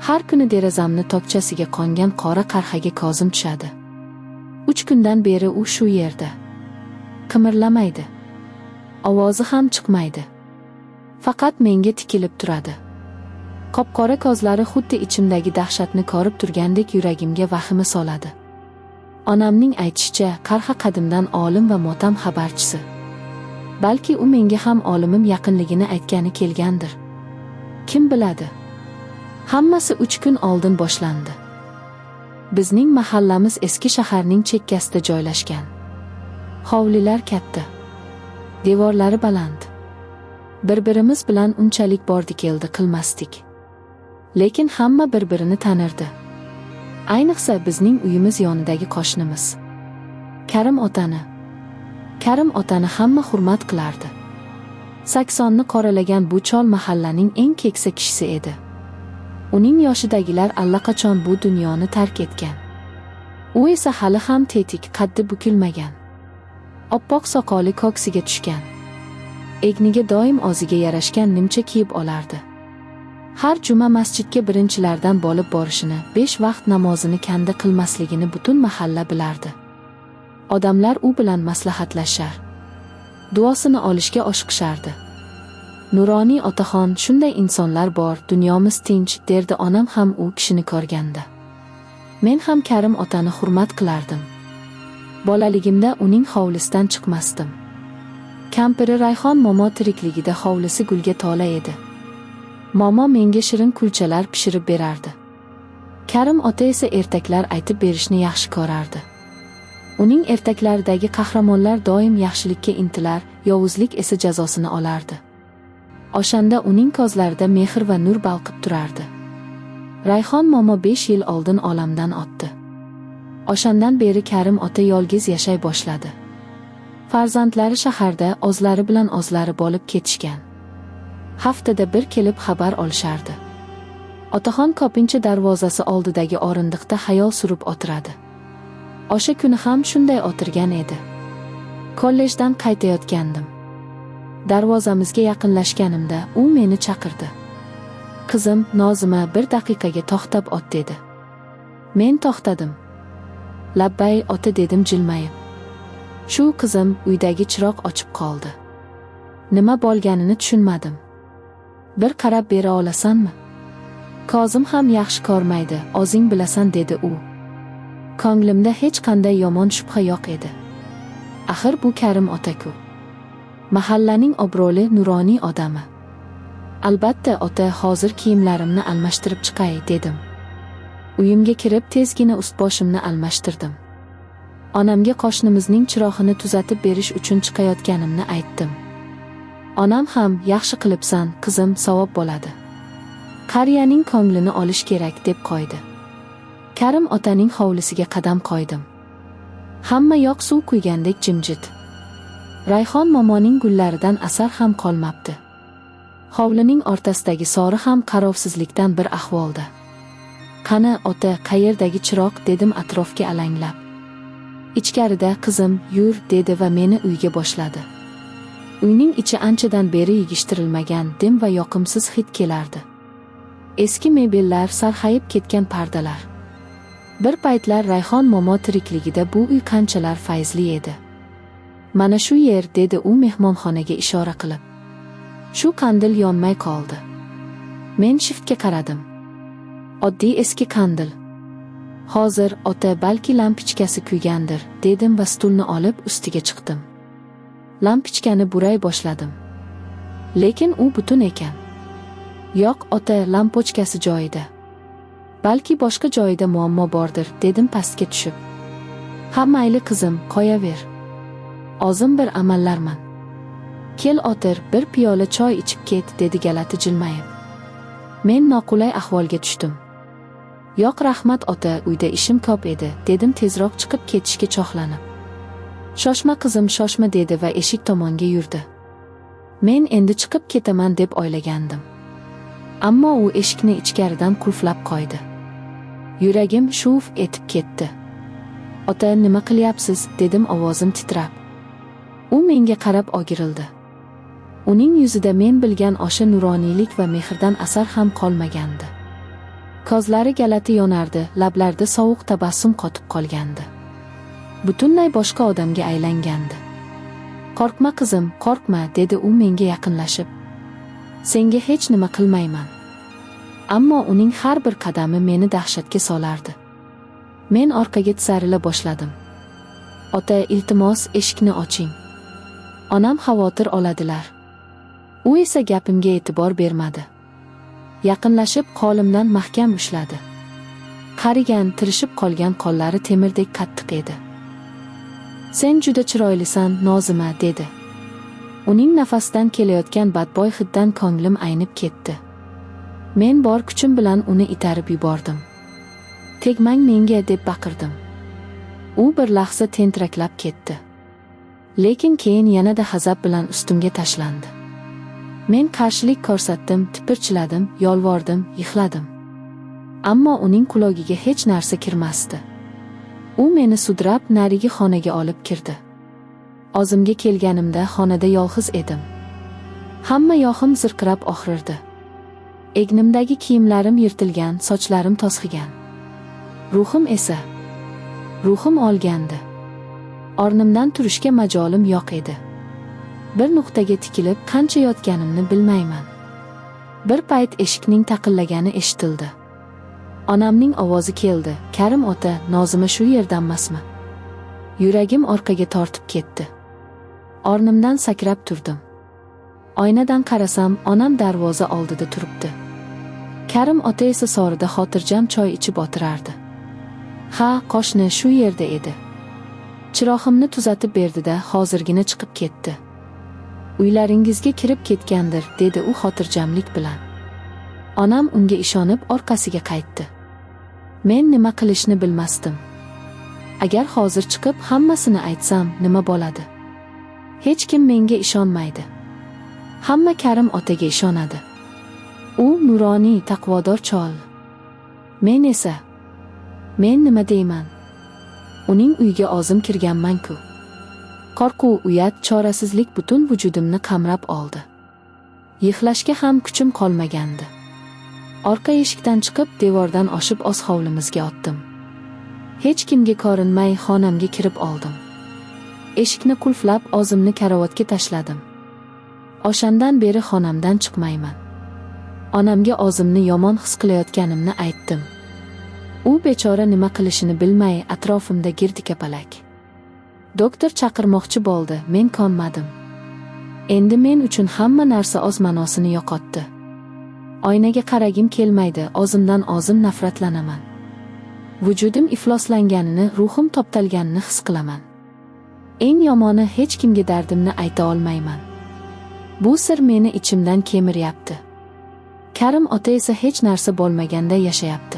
Har kuni derazamni tokchasiga qo'ngan qora qarg'aga ko'zim tushadi. 3 kundan beri u shu yerda. Qimirlamaydi. Ovozi ham chiqmaydi. Faqat menga tikilib turadi. Qop-qora ko'zlari xuddi ichimdagi dahshatni ko'rib turgandek yuragimga vahima soladi. Onamning aytishicha, qarg'a qadimdan o'lim va motam xabarchisi. Balki u menga ham o'limim yaqinligini aytgani kelgandir. Kim biladi? Hammasi 3 kun oldin boshlandi. Bizning mahallamiz eski shaharning chekkasida joylashgan. Hovlilar katta. Devorlari baland. Bir-birimiz bilan unchalik bordi-keldi qilmasdik. Lekin hamma bir-birini tanirdi. Ayniqsa bizning uyimiz yonidagi qo'shnimiz. Karim otani. Karim otani hamma hurmat qilardi. 80ni qoralagan bu chol mahallaning eng keksa kishisi edi. Uning yoshidagilar allaqachon bu dunyoni tark etgan. U esa hali ham tetik, qaddi bukilmagan. Oppoq soqoli ko'ksiga tushgan. Egniga doim o'ziga yarashgan nimcha kiyib olardi. Har juma masjidga birinchilardan bo'lib borishini, besh vaqt namozini kanda qilmasligini butun mahalla bilardi. Odamlar u bilan maslahatlashar. Duosini olishga oshiqishardi. "Nuroniy otaxon, shunday insonlar bor, dunyomiz tinch", derdi onam ham u kishini ko'rganda. Men ham Karim otani hurmat qilardim. Bolaligimda uning hovlisidan chiqmasdim. Kampiri Rayhon momo tirikligida hovlisi gulga to'la edi. Momo menga shirin kulchalar pishirib berardi. Karim ota esa ertaklar aytib berishni yaxshi ko'rardi. Uning ertaklaridagi qahramonlar doim yaxshilikka intilar, yovuzlik esa jazosini olardi. O'shanda uning ko'zlarida mehr va nur balqib turardi. Rayhon momo 5 yil oldin olamdan o'tdi. O'shandan beri Karim ota yolg'iz yashay boshladi. Farzandlari shaharda o'zlari bilan o'zlari bo'lib ketishgan. Haftada bir kelib xabar olishardi. Otaxon ko'pincha darvozasi oldidagi o'rindiqda xayol surib o'tiradi. O'sha kuni ham shunday o'tirgan edi. Kollejdan qaytayotgandim. Darvozamizga yaqinlashganimda u meni chaqirdi. "Qizim, Nozima, bir daqiqaga to'xtab o't", dedi. Men to'xtadim. "Labbay, ota", dedim jilmayib. "Shu, qizim, uydagi chiroq o'chib qoldi. Nima bo'lganini tushunmadim. Bir qarab bera olasanmi? Ko'zim ham yaxshi ko'rmaydi, o'zing bilasan", dedi u. Ko'nglimda hech qanday yomon shubha yo'q edi. Axir bu Karim ota-ku. Mahallaning obro'li nuroniy odami. "Albatta, ota, hozir kiyimlarimni almashtirib chiqay", dedim. Uyimga kirib tezgina ust-boshimni almashtirdim. Onamga qo'shnimizning chirog'ini tuzatib berish uchun chiqayotganimni aytdim. Onam ham "Yaxshi qilibsan, qizim, savob bo'ladi. Qariyaning ko'nglini olish kerak", deb qo'ydi. Karim otaning hovlisiga qadam qo'ydim. Hamma yoq suv quygandek jimjit. Rayhon momoning gullaridan asar ham qolmabdi. Hovlining o'rtasidagi so'ri ham qarovsizlikdan bir ahvolda. "Qani, ota, qayerdagi chiroq?" dedim atrofga alanglab. "Ichkarida, qizim, yur", dedi va meni uyga boshladi. Uyning ichi anchadan beri yig'ishtirilmagan, dim va yoqimsiz hid kelardi. Eski mebellar, sarg'ayib ketgan pardalar. Bir paytlar Rayhon momo tirikligida bu uy qanchalar fayzli edi. "Mana shu yer", dedi u mehmonxonaga ishora qilib. "Shu qandil yonmay qoldi." Men shiftga qaradim. Oddiy eski qandil. "Hozir, ota, balki lampochkasi kuygandir", dedim va stulni olib ustiga chiqdim. Lampochkani buray boshladim. Lekin u butun ekan. "Yo'q, ota, lampochkasi joyida. Balki boshqa joyida muammo bordir", dedim pastga tushib. "Ha, mayli, qizim, qo'yaver. O'zim bir amallarman. Kel, o'tir, bir piyola choy ichib ket", dedi g'alati jilmayib. Men noqulay ahvolga tushdim. "Yo'q, rahmat, ota, uyda ishim ko'p edi", dedim tezroq chiqib ketishga chog'lanib. "Shoshma, qizim, shoshma", dedi va eshik tomonga yurdi. Men endi chiqib ketaman deb o'ylagandim. Ammo u eshikni ichkaridan qulflab qo'ydi. Yuragim shuv etib ketdi. "Ota, nima qilyapsiz?" dedim ovozim titrab. U menga qarab o'girildi. Uning yuzida men bilgan o'sha nuroniylik va mehrdan asar ham qolmagandi. Ko'zlari g'alati yonardi, lablarida sovuq tabassum qotib qolgandi. Butunlay boshqa odamga aylangandi. "Qo'rqma, qizim, qo'rqma", dedi u menga yaqinlashib. "Senga hech nima qilmayman." Ammo uning har bir qadami meni dahshatga solardi. Men orqaga tisarila boshladim. "Ota, iltimos, eshikni oching. Onam xavotir oladilar." U esa gapimga e'tibor bermadi. Yaqinlashib qo'limdan mahkam ushladi. Qarigan, tirishib qolgan qo'llari temirdek qattiq edi. "Sen juda chiroylisan, Nozima", dedi. Uning nafasidan kelayotgan badbo'y hiddan ko'nglim aynib ketdi. Men bor kuchim bilan uni itarib yubordim. "Tegmang menga", deb baqirdim. U bir lahza tentiraklab ketdi. Lekin keyin yanada g'azab bilan ustimga tashlandi. Men qarshilik ko'rsatdim, tipirchiladim, yolvordim, yig'ladim. Ammo uning qulog'iga hech narsa kirmasdi. U meni sudrab narigi xonaga olib kirdi. O'zimga kelganimda xonada yolg'iz edim. Hamma yog'im zirqirab og'rirdi. Egnimdagi kiyimlarim yirtilgan, sochlarim to'zg'igan. Ruhim esa, ruhim olgandi. O'rnimdan turishga majolim yo'q edi. Bir nuqtaga tikilib qancha yotganimni bilmayman. Bir payt eshikning taqillagani eshitildi. Onamning ovozi keldi: "Karim ota, Nozima shu yerdanmasmi?" Yuragim orqaga tortib ketdi. O'rnimdan sakrab turdim. Oynadan qarasam, onam darvoza oldida turibdi. Karim ota esa so'rida xotirjam choy ichib o'tirardi. Ha, qo'shni shu yerda edi. Chirog'imni tuzatib berdi-da, hozirgina chiqib ketdi. "Uylaringizga kirib ketgandir", dedi u xotirjamlik bilan. Onam unga ishonib orqasiga qaytdi. Men nima qilishni bilmasdim. Agar hozir chiqib hammasini aytsam, nima bo'ladi? Hech kim menga ishonmaydi. Hamma Karim otaga ishonadi. U nuroniy, taqvodor chol. Men esa, men nima deyman? Uning uyiga o'zim kirganman-ku. Qo'rquv, uyat, chorasizlik butun vujudimni qamrab oldi. Yig'lashga ham kuchim qolmagandi. Orqa eshikdan chiqib, devordan oshib o'z hovlimizga otdim. Hech kimga ko'rinmay xonamga kirib oldim. Eshikni qulflab, o'zimni karavotga tashladim. O'shandan beri xonamdan chiqmayman. Onamga o'zimni yomon his qilayotganimni aytdim. U bechora nima qilishini bilmay atrofimda girdikapalak. Doktor chaqirmoqchi bo'ldi, men ko'nmadim. Endi men uchun hamma narsa o'z ma'nosini yo'qotdi. Oynaga qaragim kelmaydi, o'zimdan o'zim nafratlanaman. Vujudim ifloslanganini, ruhim toptalganini his qilaman. Eng yomoni, hech kimga dardimni ayta olmayman. Bu sir meni ichimdan kemiryapti. Karim ota esa hech narsa bo'lmaganda yashayapti.